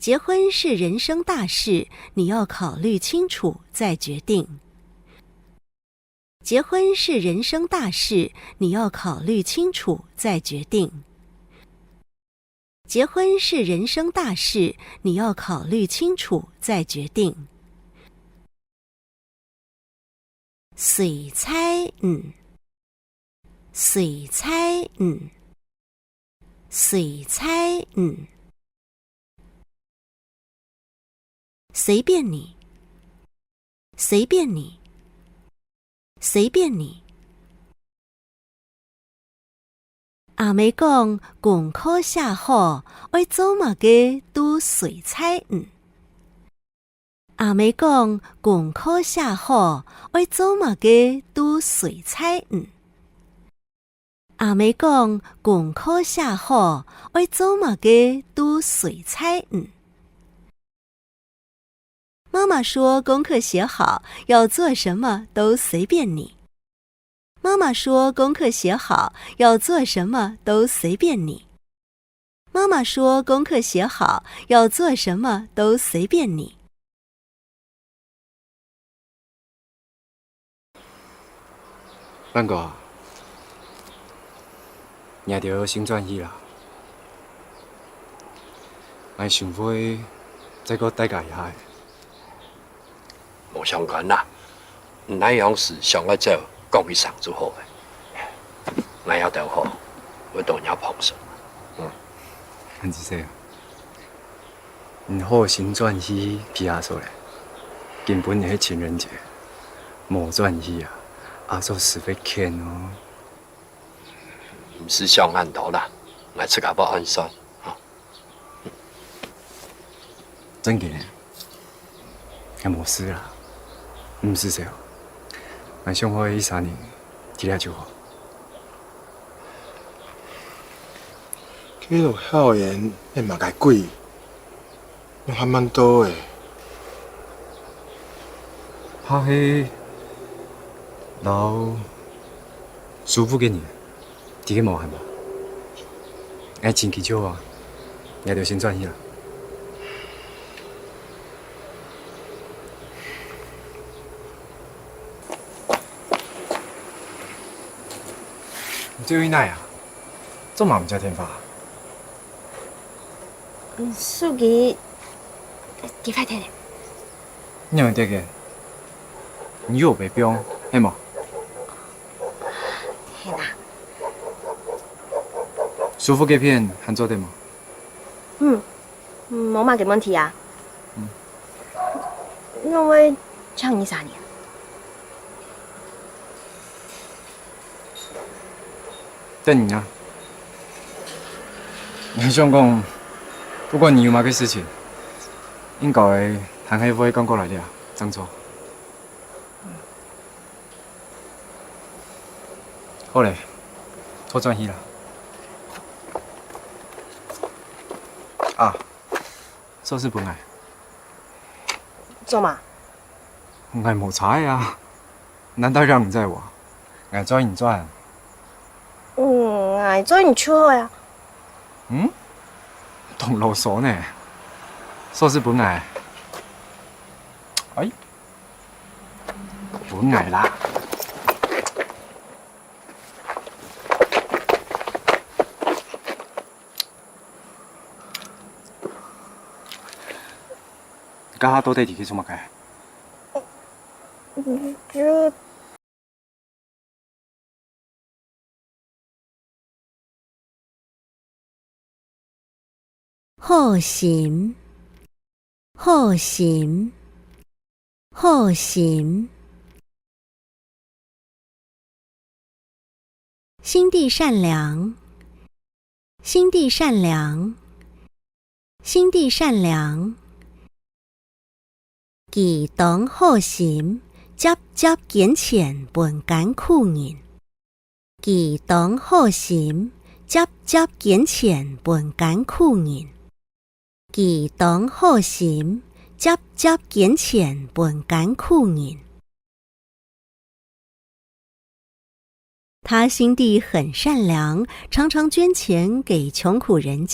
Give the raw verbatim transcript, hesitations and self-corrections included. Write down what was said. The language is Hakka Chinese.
結婚是人生大事，你要考慮清楚再決定。結婚是人生大事，你要考慮清楚再決定。結婚是人生大事，你要考慮清楚再決定。隨在你，隨在你，隨在你。隨便你，隨便你，隨便你。阿姆講功課寫好，愛做麼个都隨在你。阿姆講功課寫好，愛做麼个都隨在你。阿姆講功課寫好，愛做麼个都隨在你。媽媽說功課寫好，要做什麼都隨便你。媽媽說功課寫好，要做什麼都隨便你。媽媽說功課寫好，要做什麼都隨便你。萬哥啊，你兜先轉去啦。𠊎想愛再過蹛加一下仔。無相干啦，你哪央時想愛走，講一聲就好了。𠊎愛兜好，會多若幫手。嗯。恁仔細啊。 你好心轉去陪阿嫂咧，今晡日係情人節，無轉去啊，阿嫂實會譴哦。毋使想恁多啦，𠊎自家會安算，吼。正經个，𠊎無事啦，毋使愁，𠊎想愛一儕人佇這就好。 該兜校園係麼个鬼？仰恁慢到欸？怕係摎蘇富个人，知个無閒無？𠊎情急就啊，𠊎兜先轉去啦。 你在哪啊？做麼毋接電話？嗯，手機，佢壞忒咧。你仰會得个？你有被放，係無？係啦。蘇富該片還做得無？嗯，無麼个問題啊。嗯。仰會請你儕人？ 等你啊。𠊎想講，不管你有麼个事情，應該還係會趕過來个啊，正著。好咧，坐轉去啦。啊，鎖匙分𠊎。做麼？𠊎無差啊。 難道讓你載我？𠊎載你轉。嗯，𠊎載你就好啊。嗯？當囉嗦呢。鎖匙分𠊎。哎，分𠊎啦。 你這下到底在該做麼个？就好心，好心，好心。心地善良，心地善良，心地善良。佢當好心，輒輒捐錢分艱苦人。佢當好心，輒輒捐錢分艱苦人。 佢當好心，輒輒捐錢分艱苦人。他心地很善良，常常捐錢給窮苦人